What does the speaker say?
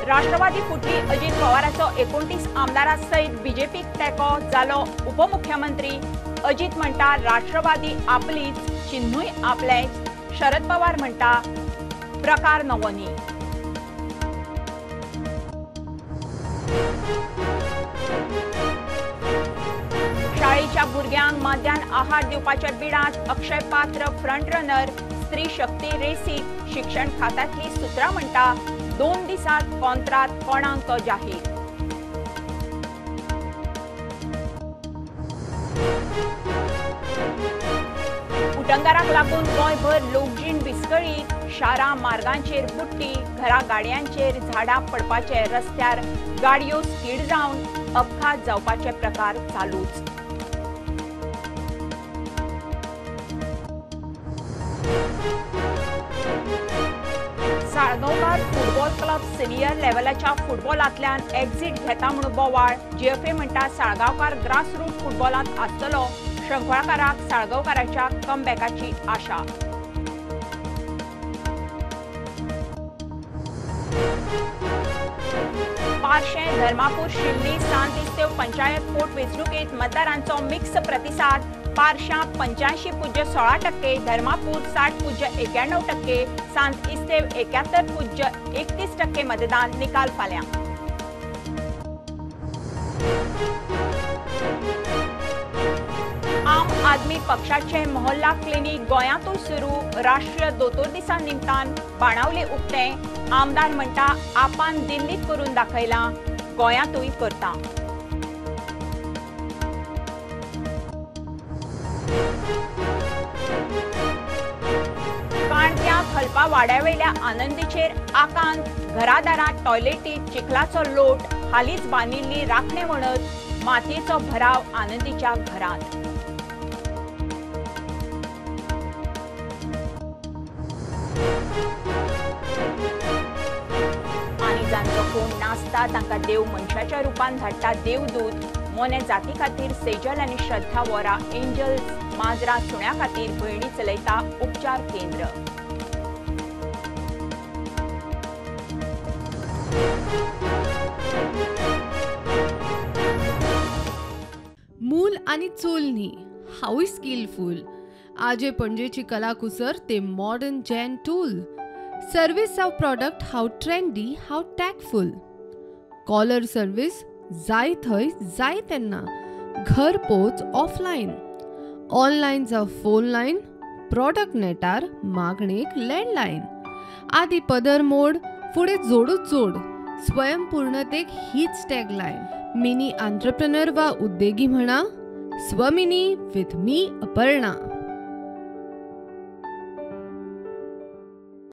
राष्ट्रवादी फुटली, अजित पवाराचो 29 आमदारां सयत बीजेपीक तेंको, जालो उपमुख्यमंत्री। अजित म्हणटा राष्ट्रवादी आपलीच, चिन्हूय आपलेंच। शरद पवार म्हणटा प्रकार नवो न्ही। शाळेच्या भुरग्यांक मध्यान आहार दिवपाच्या बिडांत अक्षय पात्र फ्रंट रनर। स्त्री शक्ती रेसीक शिक्षण खात्यांतली सूत्रां म्हणटा 2 दिसांत कॉन्त्रात कोणाक जाहीर। उटंगाराक लागून गोंयभर लोकजीण विस्कळीत, शारां मार्गांचेर बुट्टी, घरा गाडयांचेर झाडां पडपाचे, रस्त्यार गाडयो स्कीड जावन अपघात जावपाचे प्रकार चालूच। साळगांवकार फुटबॉल क्लब सिनियर लेव्हलाच्या फुटबॉलांतल्यान एक्झिट घेता म्हूण बोवाळ। जीएफए म्हणटा साळगांवकार ग्रासरूट फुटबॉलांत आसतलो। शंखवाळकाराक साळगांवकाराच्या कमबॅकाची आशा। पार्शें, धर्मापूर, शिल्ली, सांत इस्तेव पंचायत पोटवेंचणुकेंत मतदारांचो मिक्स प्रतिसाद। पार्शां 85.16%, धर्मापूर 60.91%, सांत इस्तेव 71.31% मतदान। निकाल फाल्यां। आम आदमी पक्षाचे मोहल्ला क्लिनिक गोंयांतूय सुरू। राष्ट्रीय दोतोर दिसा निमतान बाणावले उक्तें। आमदार म्हणटा आपान दिल्लीत करून दाखयलां, गोंयांतूय करता। काणक्या खलपा वाड्यावेल्या आनंदीचेर आकांत, घरादारांत टॉयलेटीत चिखलाचो लोट, हालींच बांदिल्ली राखणे वणत, मातयेचो भराव आनंदीच्या घरांत। आनी जांचो कोण नासता तांकां देव मनशाच्या रुपान धाडटा देवदूत। मोने जाती खातीर सेजल आनी श्रद्धा वोरा एंजल्स माजरा सुण्या खातीर भयणी चलयता उपचार केंद्र। मूल आनी चूल न्ही, हांवूय स्किलफूल। आजे पणजेची कलाकुसर ते मॉडर्न जॅन टूल। सर्वीस जावं प्रॉडक्ट हांव ट्रेंडी, हांव टॅकफूल। कॉलर सर्वीस जाय थंय जाय तेन्ना, घर पोच ऑफलायन। ऑनलायन जावं फोन लायन, प्रॉडक्ट नेटार मागणेक लँडलायन। आदी पदर मोड, फुडें जोडूच जोड, स्वयंपूर्णतेक हीच टॅगलायन। मिनी आंत्रप्रनर वा उद्देगी म्हणा, स्वमिनी विथ मी अपर्णा।